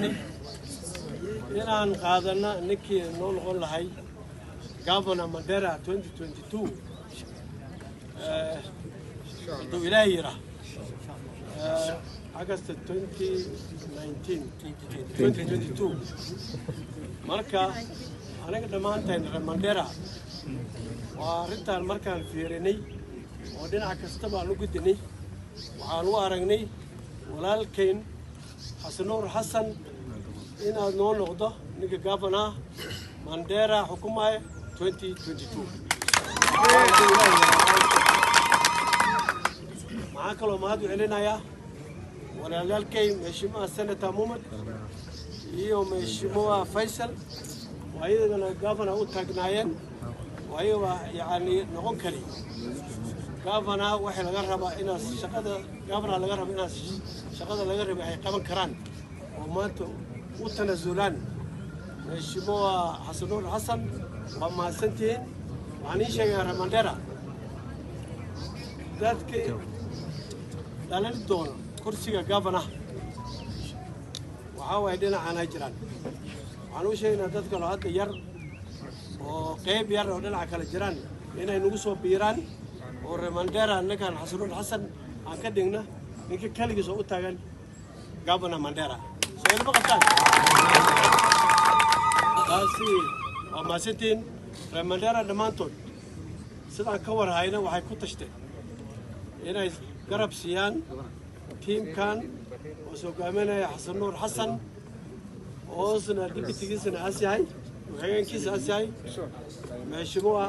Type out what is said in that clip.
tashanay inaan qaadana ninkii noo noqon lahay governor Mandera 2022, hadduu Ilaahay yiraa, August 2019 2022. Marka aniga dhammaantayn reer Mandera waa arrintaan markaan fiirinay oo dhinac kastaba aan u gudinay, waxaan u aragnay walaalkayn Xasan Nuur Xasan inaad noo noqdo ninka governor Mandera xukumaya 2022. Maxaa kaloo mahad u celinayaa walaalyaalkay mheshimiwa Senator Mumad iyo Mheshimiwa Faysal oo ayagana governor u taagnaayeen oo ayaga yacni noqon kari governor. Waxay laga rabaa inaad shaqada governor laga raba, inaad shaqada laga raba ay qaban karaan oo maanta u tanasulaan. Mheshimiwa Xasan Nuur Xasan, waa mahadsantihiin. Waxaan ii sheegayaa reer Mandera, dadkii dhalin doono kursiga governor waxaa waaye dhinacaan ay jiraan. Waxaan u sheegaynaa dad kaloo hadda yar oo qayb yar oo dhinaca kale jiraan inay nagu soo biiraan oo reer Mandera ninkan Xasan Nuur Xasan aan ka dhigna ninka kaligiis oo u taagan governor Mandera. Soo ilama qabtaan taasi? Waa mahadsantihiin reer Mandera dhammaantood. Sidaan ka war hayna, waxay ku tashteen inay garab siiyaan tiimkan oo soo hogaaminaya Xasan Nuur Xasan, oosna deputygiisana as yahay, ku-xigeenkiisa as yahay mheshimiwa.